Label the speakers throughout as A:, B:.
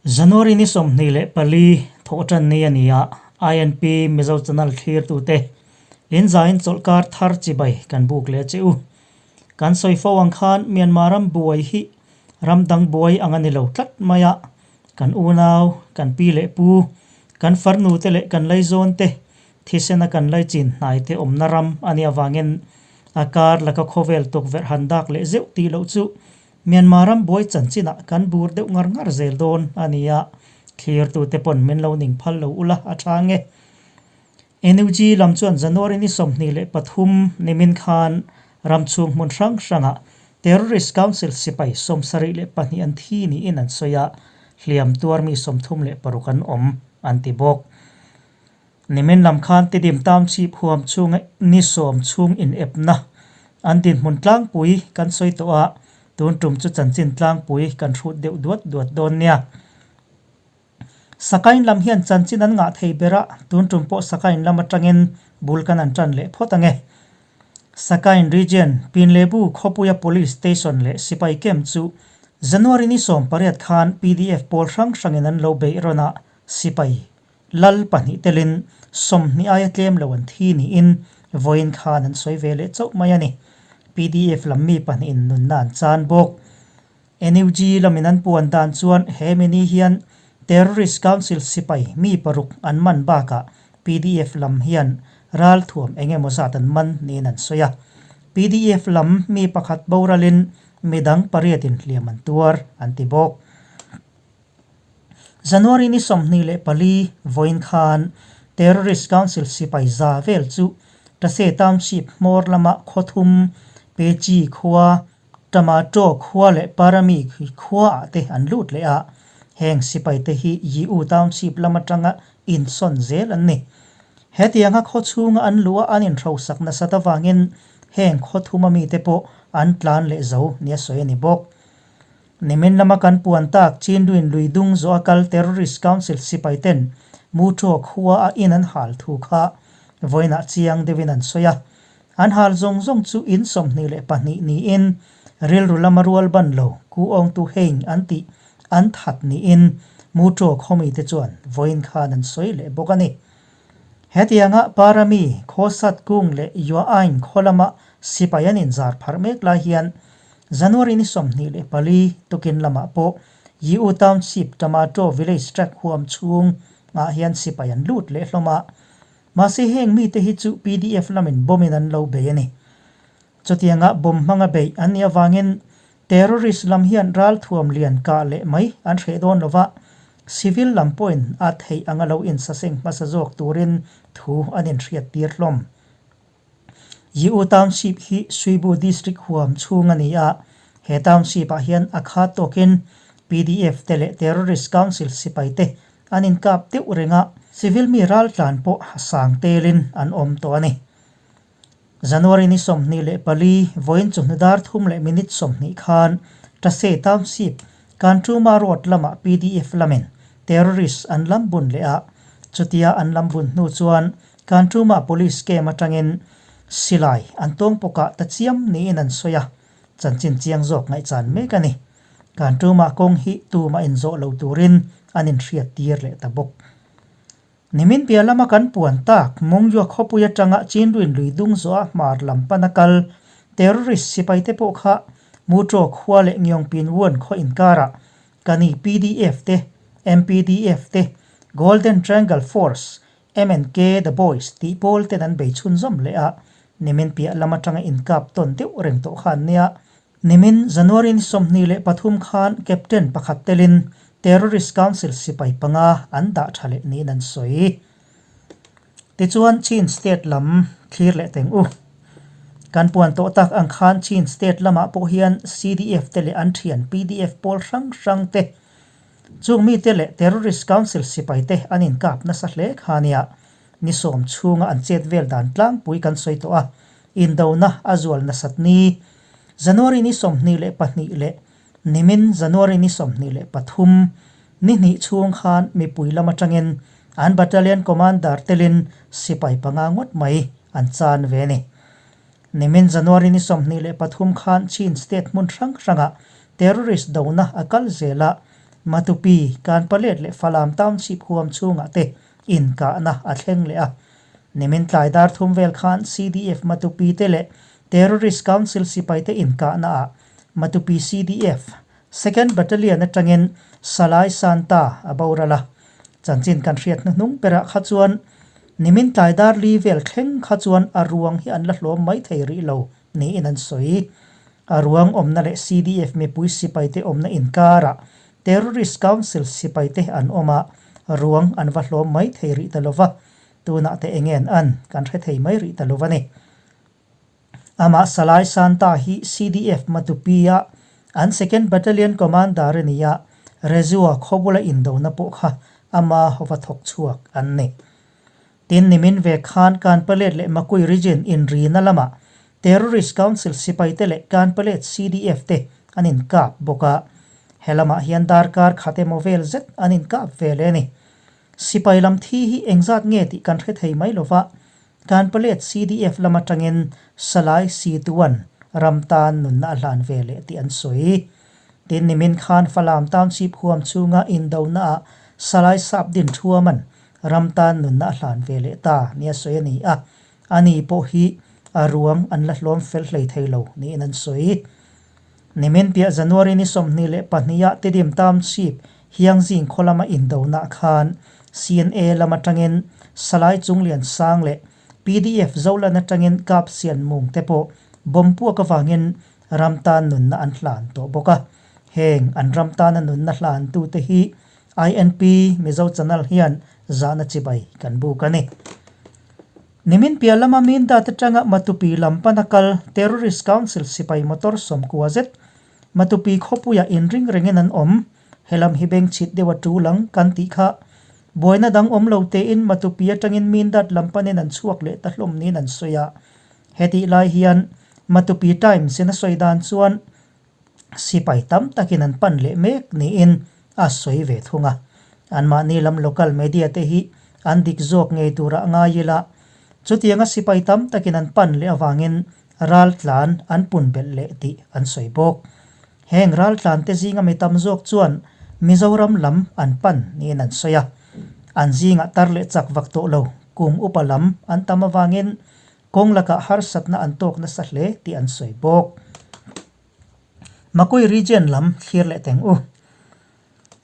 A: January ni 24 thawhtan ni a ni a, INP Mizo Channel thlirtute inzain chawlhkar thar chibai kan buk leh che u. Kan sawi fo ang khan Myanmar ram buai hi ram dang buai ang a ni lo tlat mai a, kan unau, kan pi leh pu, kan farnu te leh kan laizawn te Thisena kan laichin hnaite awmna ram a nih avangin a kar laka khawvel tukverh han dak leh zeuh tih loh chu Myanmar ram buai chanchinah kan bur deuh ngar ngar zel dawn a ni a, thlirtute pawn min lo ning phal lo ula a tha nge. NUG lam chuan January ni 23 nimin khan ram chhung hmun hrang hrangah Terrorist Council sipai 72 an thi niin an sawi a, hliam tuar mi 36 an awm an ti bawk. Nimin lam khan Tidim Township huam chhunga ni sawm chhung inepna an dinhmun tlangpui kan sawi tawh a, tun tum chu chanchin tlangpui kan hrut deuh duat duat dawn nia. Sakain lam hian chanchin an ngah thei ber a, tun tum pawh Sakain lam atangin bul kan an tan leh phawt ang e. Sakain Region, Pinlebu khawpuia Police Station leh sipai camp chu January ni 18 khan pdf pawl hrang hrangin an lo beih rawn a, sipai Lal pahnih telin 20 aia tlem lo an thi niin vawiin khan an sawi ve leh chauh mai a ni. Pdf lam mi pahnihin nunna an chan bawk. NUG lamin an puan dan chuan he mini hian Terrorist Council sipai mi paruk an man bakah pdf lam hian ralthuam eng emaw zat an man niin an sawi a. Pdf lam mi pakhat boralin midang pariatin hliam an tuar an ti bawk. January ni 24 vawiin khan Terrorist Council sipai za vel chu Tase Township hmawr lama khawthum Pechi khua, Tamato khua leh Parami khuaah te an lut leh a, heng sipai te hi Yiu Township lam atanga insawn zel an ni. Hetianga khaw chhunga an luh a an inhrosak nasat avangin heng khawthuma mite pawh an tlan leh zo nia sawi a ni bawk. Nimin lama kan puan tak Chinduin lui dung zawh a kal Terrorist Council sipai ten Muṭaw khua a in an hal thu kha vawiinah chiang deuhin an sawi a. An hal zawng zawng chu in 22 niin rilru lama rual ban lo Ku Aung Tu Hein an tih an that niin Muṭaw khawmite chuan vawiin khan an sawi leh bawk a ni. Hetianga Parami, Khawsat Kung leh Yuain khaw lama sipai an inzar pharh mek lai hian January ni 24 tukin lamah pawh Yiu Township Tomato Village Tract huam chhung ah hian sipai an lut leh hlawm a. Mahse heng mite hi chu pdf lamin bomb in an lo bei a ni. Chutianga bomb hmanga beih an nih avangin terrorist lam hian ralthuam lian kah leh mai an hreh dawn lova, civil lam pawhin a theih anga lo insaseng hmasa zawk turin thu an inhriat tir hlawm. Yiu Township hi Suibu District huam chhung a ni a, he township ah hian a khat tawkin pdf te leh Terrorist Council sipai te an inkap deuh reng a, civil mi raltlan pawh sang telin an awm tawh a ni. January ni 24 vawiin chawhnu dar thum leh minute 20 khan Tase Township Kantruma Road lamah pdf lamin terrorist an lam bun leh a, chutia an lam bun hnu chuan Kantruma Police camp atangin silai an tawng pawkah ta chiam niin an sawi a, chanchin chiang zawk ngaihchan mek a ni. Kantruma kawng hi tumah inzawh lo turin an inhriat tir leh ta bawk. Nimin piah lama kan puan tak Mungyu khawpui atanga Chinduin lui dung zawha hmar lam pana kal terrorist sipai te pawh kha Muṭaw khua leh Ngiongpin Wuan khaw inkarah Kani pdf te, MPDF te, Golden Triangle Force, MNK The Boys tih pawl ten an bei chhunzawm leh a, nimin piah lam atanga inkap tawn deuh reng tawh kha an nia. Nimin January ni 23 khan Captain pakhat telin Terrorist Council sipai panga an dah tha leh niin an sawi. Tichuan Chin State lam thlir leh teng u. Kan puan tawh tak ang khan Chin State lamah pawh hian CDF te leh an thian pdf pawl hrang hrang te, chung mite leh Terrorist Council sipai te an inkap nasa hle kha nia. Ni sawm chhunga an chet vel dan tlangpui kan sawi tawh a, indona a zual nasat ni January ni 22 leh nimin January ni 23 ni hnih chhung khan mipui lam atangin an battalion commander telin sipai panga ngawt mai an chan ve a ni. Nimin January ni 23 khan Chin state hmun hrang hrangah terrorist dona a kal zel a, Matupi, Kanpalet leh Falam Township huam chhungah te inkahna a thleng leh a. Nimin tlai dar thum vel khan CDF Matupi te leh Terrorist Council sipai te inkahna ah Matupi CDF Second Battalion atangin Salai Santa a boral a. Chanchin kan hriat hnuhnung berah kha chuan nimin tlai dar li vel thleng kha chuan a ruang hi an la hlawm mai thei rih lo niin an sawi. A ruang awmna leh CDF mipui sipaite awmna inkarah Terrorist Council sipaite an awm a, ruang an va hlawm mai thei rih ta lova, tunah te enge an an kan hre thei mai rih ta lo a ni. Amah Salai Santa hi CDF Matupi-a an Second Battalion Commander a ni a, Rezua khawbula indona pawh kha ama hova thawk chhuak an ni. Tin, nimin ve khan Kanpalet leh Makui Region inrina lamah Terrorist Council sipaite leh Kanpalet CDF te an inkap bawk a. He lamah hian darkar khat emaw vel zet an inkap ve leh a ni. Sipai lam thi hi engzat nge tih kan hre thei mai lova, Kanpalet CDF lam atangin Salai Situan ram tan nunna a hlan ve leh tih an sawi. Tin, nimin khan Falam Township huam chhunga indonaah Salai Sap din thuaman Ram tan nunna a hlan ve leh ta nia sawi a ni a, ani pawh hi a ruang an la hlawm fel hlei thei lo niin an sawi. Nimin piah January ni 22 ah Tidim Township Hiangzing khaw lama indonah khan CNA lam atangin Salai Chunglian Sang leh PDF Zolan atangin Kap Sian Mung te pawh bomb puak avangin ram tan nunna an hlan tawh bawk a. Heng an ram tana nunna hlantute hi INP Mizo Channel hian zahna chibai kan buk a ni. Nimin piah lama Mindat atanga Matupi lam pana kal Terrorist Council sipai motor 90 zet Matupi khawpuiah inring rengin an awm. Helam hi beng chhit deuh a tul ang kan tih kha. Buaina dang awm lo tein Matupi atangin Mindat lam panin an chhuak leh ta hlawm niin an sawi a. Hetih lai hian Matupi Times in a sawi dan chuan Sipai tam takin an pan leh mek niin a sawi ve thung a. Anmahni lam local media te hi an dik zawk ngei turah ngai ila, chutianga sipai tam takin an pan leh avangin raltlan an pun belh leh tih an sawi bawk. Heng raltlan te zinga mi tam zawk chuan Mizoram lam an pan niin an sawi a. An zingah tar leh chak vak tawh lo, kum upa lam an tam avangin Kawng lakah harsatna an tawk nasa hle tih an sawi bawk. Makui Region lam thlir leh teng u.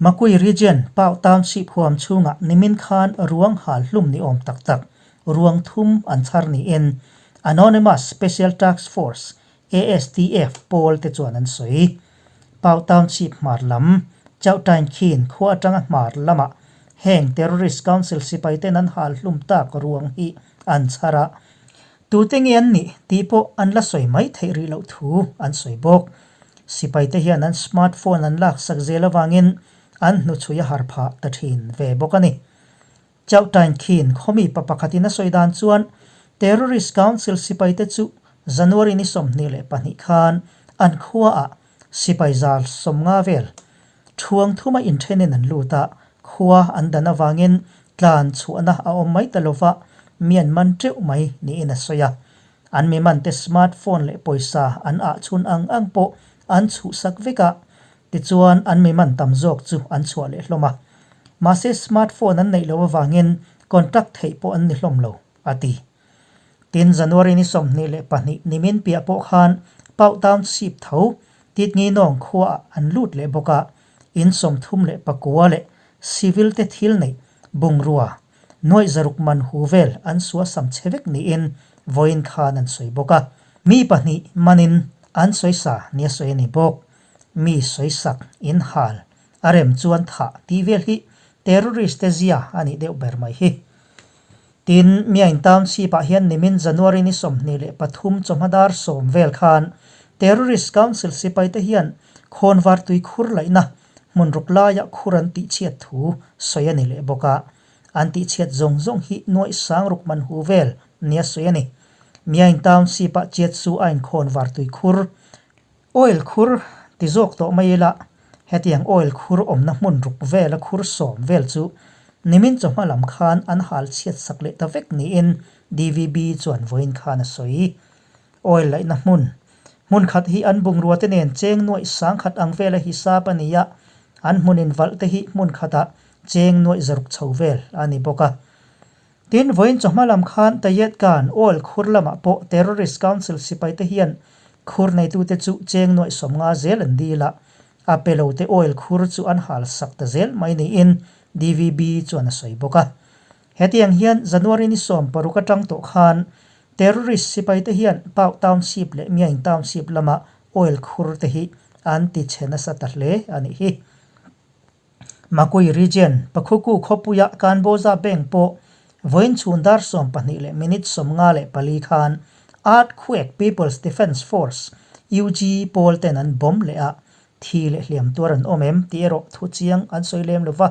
A: Makui Region, Pau Township huam chhungah nimin khan ruang hal hlum ni awm tak tak ruang thum an chhar niin Anonymous Special Task Force, ASTF, pawl te chuan an sawi. Pau Township hmar lam, Chauhtain Khin khua atanga hmar lamah heng Terrorist Council sipai ten an hal hlum tak ruang hi an chhar a, tute nge an nih tih pawh an la sawi mai theih rih loh thu an sawi bawk. Sipaite hian an smart phone an laksak zel avangin an hnuchhui a har phah ta thin ve bawk a ni. Chauhtain Khin khawmi pa pakhatin a sawi dan chuan Terrorist Council sipaite chu January ni 22 khan an khuaah sipai 150 vel Thuang thuma inthenin an lut a, khua an dan avangin tlan chhuahna a awm mai ta lova, mi an man teuh mai niin a sawi a. An mi mante smart phone leh pawisa an ah chhun ang ang pawh an chhuhsak vek a, tichuan an mi man tam zawk chu an chhuah leh hlawm a. Mahse smart phone an neih loh avangin contact theih pawh an ni hlawm lo, a ti. Tin, January ni 22 nimin piah pawh khan Pau Township tho Titnginawng khuaah an lut leh bawk a, in 34 leh civil te thil neih bungrua nuaih zaruk man hu vel an suasam che vek niin vawiin khan an sawi bawk a. Mi pahnih manin an sawisa nia sawi a ni bawk. Mi sawisak in hal a rem chuan thah tih vel hi terrorist te zia a nih deuh ber mai hi. Tin, Myain Township-ah hian nimin January ni 23 chawhma dar 10 vel khan Terrorist Council sipaite hian khawnvar tui khur laihna hmun ruk laiah khur an tihchhiat thu sawi a ni leh bawk a. An tihchhiat zawng zawng hi nuaih sang ruk man hu vel nia sawi a ni. Myain Township-ah Chiatsu a inkhawnvar tui khur, Oil khur ti zawk tawh mai ila, hetiang oil khur awmna hmun ruk vela khur 10 vel chu nimin chawhma lam khan an hal chhiat sak leh ta vek niin DVB chuan vawiin khan a sawi. Oil laihna hmun hmun khat hi an bungrua te nen cheng nuaih 1000 ang vela hisap a ni a, An hmun invalh te hi hmun khatah cheng nuaih zaruk chho vel a ni bawk a. Tin, vawiin chawhma lam khan Tayet Khan oil khur lamah pawh Terrorist Council sipai te hian khur neitute chu cheng nuaih 50 zel an dil a, a pe lo te oil khur chu an hal sak ta zel mai niin DVB chuan a sawi bawk a. Hetiang hian January ni 16 atang tawh khan Terrorist sipai te hian Pau Township leh Myaing Township lama oil khur te hi an ti chhe nasa ta hle a nih hi. Makui Region, Pakhuku khawpuia Kanboza Bank pawh vawiin chhun dar 12 leh minute 54 khan Earthquake People's Defence Force, UG, pawl ten an bomb leh a, thi leh hliam tuar an awm em tih erawh thu chiang an sawi lem lo va.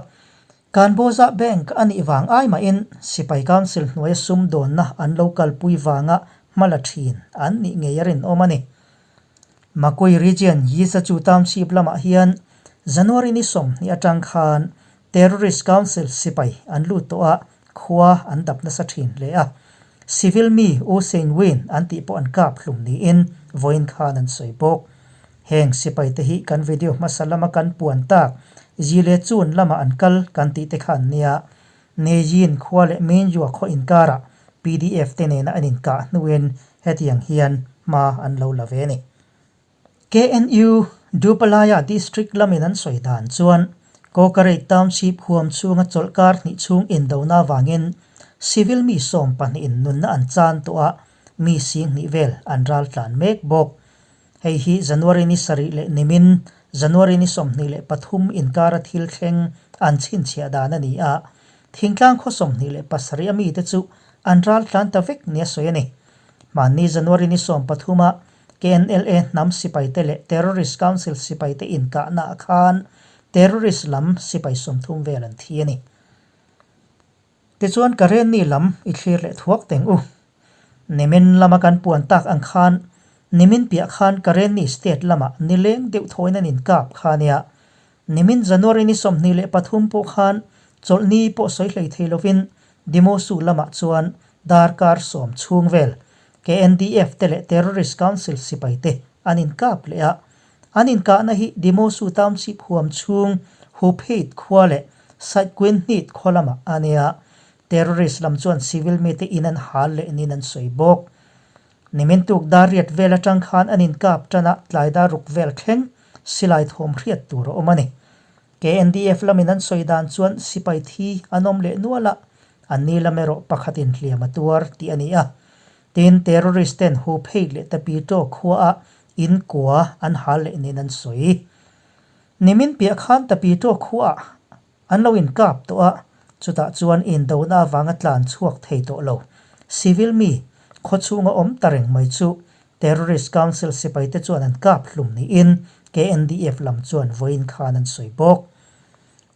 A: Kanboza Bank a nih vang ai mahin Sipai Council hnuaia sumdawnna an lo kalpui vanga hma la thin an nih ngei a rinawm a ni. Makui Region Yisachu Township lamah hian January ni 20 atang khan Terrorist Council sipai an lut tawh a, khua an dap nasa thin hle a. Civil mi U Sein Win an tih pawh an kap hlum niin vawiin khan an sawi bawk. Heng sipai te hi kan video hmasa lama kan puan tak Zile Chun lama an kal kan tih te kha an nia. Neijin khua leh Minjua khaw inkarah pdf te nena an inkah hnuin hetiang hian hma an lo la ve a ni. KNU, Dupalaya District lamin an sawi dan chuan Kawkareit Township huam chhunga chawlhkar hnih chhung indona avangin civil mi 12 in nunna an chan tawh a, mi 2000 vel an ral tlan mek bawk. Hei hi January ni 7 leh nimin January ni 23 inkara thil thleng an chhinchhiah dan a ni a, thingtlang khaw 27 a mite chu an ral tlan ta vek nia sawi a ni. Hmanni January ni 13 a KNLA hnam sipaite leh Terrorist Council sipaite inkahnaah khan terrorist lam sipai 30 vel an thi a ni. Tichuan Karenni lam i thlir leh thuak teng u. Nimin lama kan puan tak ang khan nimin piah khan Karenni state lamah nileng deuh thawiin an inkap kha nia. Nimin January ni 23 pawh khan chawlhni pawh sawi hlei thei lovin Dimosu lamah chuan darkar 10 chhung vel KNDF te leh Terrorist Council sipai te an inkap leh a. An inkahna hi Dimosu Township huam chhung Hupheit khua leh Saitquinhnit khaw lamah a nia. Terrorist lam chuan civil mite in an hal leh niin an sawi bawk. Nimin tuk dar riat vel atang khan an inkap tan a, tlai dar ruk vel thleng silai thawm hriat tur a awm a ni. KNDF lamin an sawi dan chuan sipai thi an awm leh nual a, an ni lam erawh pakhatin hliam a tuar tih a ni a. Tin, terrorist ten Hupheit leh Tapito khuaah in kua an hal leh niin an sawi. Nimin piah khan Tapito khuaah an lo inkap tawh a, chutah chuan indona avanga tlan chhuak thei tawh lo. Civil mi khawchhunga awm ta reng mai chu Terrorist Council sipaite chuan an kap hlum niin KNDF lam chuan vawiin khan an sawi bawk.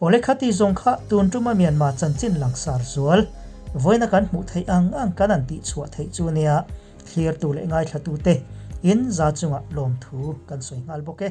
A: Awle khati zawng kha tun tuma Myanmar chanchin langsar zual vawiina kan hmuh theih ang ang kan an tihchhuah theih chu nia thlirtu leh ngaithlatute in za chungah lawmthu kan sawi nghal bawk e.